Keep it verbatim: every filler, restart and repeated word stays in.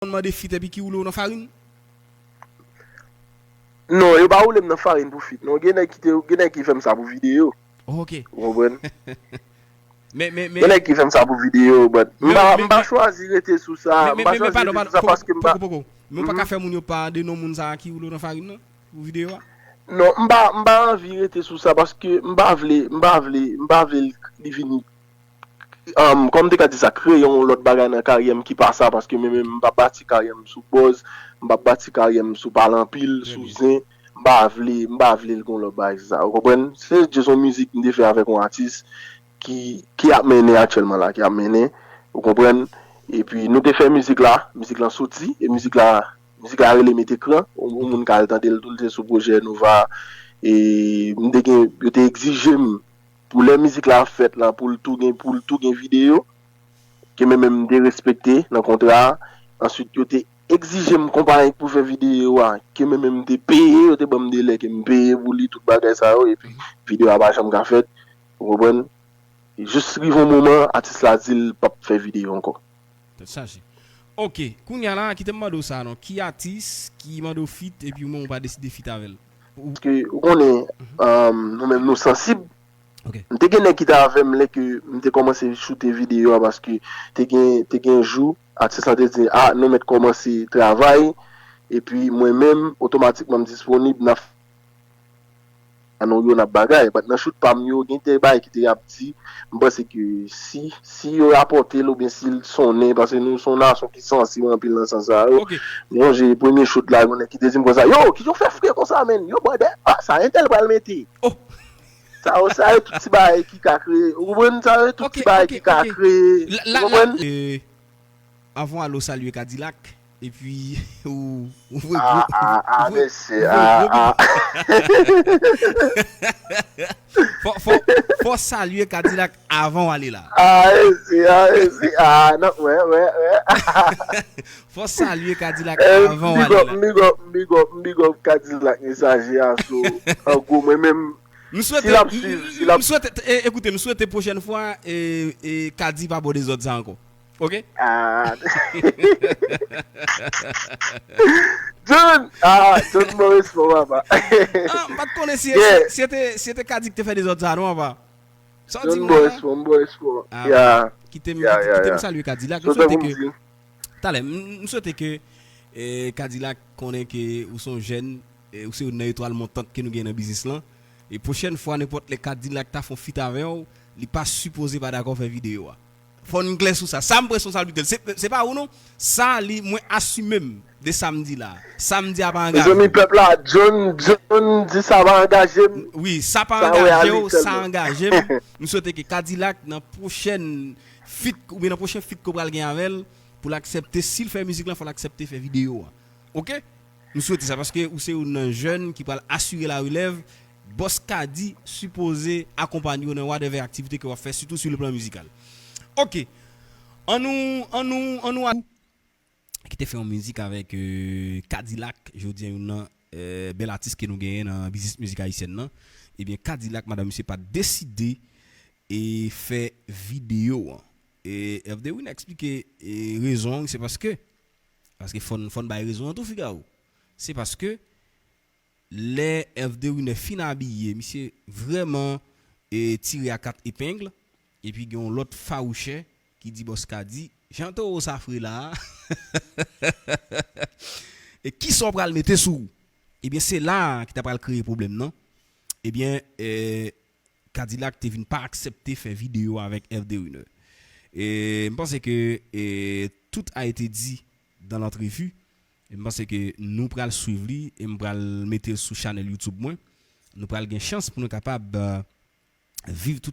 konn mande fit epi ki woule w nan farin? Non, yo pa woule m nan farin pou fit. Non, gen nèg ki te, gen nèg ki fè m sa pou videyo. Ok. Ou konprann? Men, men, men. Gen nèg ki fè m sa pou videyo, but m pa, m pa chwazi rete sou sa. M pa chwazi rete sou sa paske m pa. Poko, poko. Men ou pa ka fè moun yo pa de non moun sa ki woule w nan farin nan? Pou videyo a? Non, m pa, m pa anvi rete sou sa paske m pa vle, m pa vle, m pa vle li vini, um, kòman m te ka di sa, kreye yon lòt bagay nan karyè m ki pa sa, paske mwen menm m p ap bati karyè m sou buzz, m p ap bati karyè m sou pale anpil, sou zen, m pa vle, m pa vle l gen yon lòt bagay ki sa, ou konprann? Se just yon mizik m te fè avèk yon atis ki, ki ap mennen aktyèlman la, ki ap mennen, ou konprann? Epi nou te fè mizik la, mizik lan soti, e mizik la, mizik la rele Met Ekran, yon, yon moun ka al tande l tou, l te sou pwojè Nova, e m te gen, yo te egzije m pou lè mizik la ap fèt la, pou l tou gen, pou l tou gen videyo, ke mwen menm m te respekte nan kontra a. Answit, yo te egzije m konpayi k pou fè videyo a, ke mwen menm m te peye, yo te ban m de lè ke m peye pou li, tout bagay sa yo, epi videyo a pa janm ka fèt, ou konprann? Jis rive yon moman, atis la di l p ap fè videyo ankò. Tèt chaje. Ok, kounye a la, kite m mande w sa non. Ki atis ki mande w fit epi ou menm ou pa deside fit avè l? Paske ou konnen, um, nou menm nou sansib. M te gen nèg ki te avè m lè ke m te kòmanse choute videyo a, paske te gen, te gen jou atis lan te di, ah, nou mèt kòmanse travay, epi mwen menm otomatikman m disponib nan a non yo n ap bagay. But nan choute pa m yo, gen de bagay ki te ap di, m panse ke si, si yo rapòte l oubyen si l sonnen, paske nou se yon nasyon ki sansib anpil nan sans sa yo. M sonje premye choute la, gen nèg ki te di m konsa, yo, kijan w fè fre konsa, menn? Yo, brother, ah, sa entèl pral mete. Sa yo, sa yo tout ti bagay ki ka kreye. Ou konprann? Sa yo tout ti bagay ki ka kreye. Ou konprann? Avan w ale w salye Kadilak, epi ou, ou voye gwo, ah, ah, mesye, ah, ah. Fò, fò, fò w salye Kadilak avan w ale la. Ah, mesye, ah, mesye, ah, non, wè, wè, wè. Fò w salye Kadilak avan w ale la. Big up, big up, big up Kadilak mesaje a, so, an gwo, mwen menm, M swete, m swete, e, ekoute, m swete pwochèn fwa, e, e, Kadi pa ba w dezòd sa ankò. Ok? Ah. John! Ah, John Morris, bon, papa. Ah, m pa t konnen si, si, si se te, si se te Kadi ki te fè dezòd sa, non, papa. Sa w di m la? John Morris, bon. Ah, kite m, kite m salye Kadilak. M swete ke, talè, m, m swete ke, e, Kadilak konnen ke ou se yon jèn, e, ou se youn nan etwal montant ke nou gen nan biznis lan. E pwochèn fwa, nenpòt lè Kadilak ta fè yon fit avè w, li pa sipoze pa dakò fè videyo a. Fò n klè sou sa. Sa m p responsabilite l. Se, se pa ou non. Sa li, mwen asime m de sa m di la. Sa m di a pa angaje m. Mezanmi, pèp la, John, John di sa pa angaje m. Wi, sa pa angaje w, sa angaje m. M swete ke Kadilak nan pwochèn fit, oubyen nan pwochen fit ke w pral gen avè l, pou l aksepte, si l fè mizik lan, fò l aksepte fè videyo a. Ok? M swete sa paske ou se youn nan jèn ki pral asire larelèv. Bòs Kadi sipoze akonpanye w nan whatever aktivite ke w ap fè, sitou sou le plan mizikal. Ok. Annou, annou, annou a ki te fè yon mizik avèk, euh, Kadilak, jodi a youn nan, euh, bèl atis ke nou genyen nan biznis mizik ayisyèn nan. Ebyen, Kadilak, madanm misye pa t deside e fè videyo an. E Hervé Derune eksplike, e, rezon an, se paske, paske fò n, fò n bay rezon an tou, figaro. Se paske lè Hervé Derune fin abiye, misye vrèman, e, tire a kat epengle, epi gen yon lòt fawouchè ki di Bòs Kadi, jan towo sa fre la a, e kisa w pral mete sou ou? Ebyen, se la a ki ta pral kreye pwoblèm nan. Ebyen, e, Kadilak te vin pa aksepte fè videyo avèk Hervé Derune. E m panse ke, e, tout a été dit dans l'entrevue. E m panse ke nou pral swiv li e m pral mete l sou chanèl YouTube mwen. Nou pral gen chans pou nou kapab, euh, viv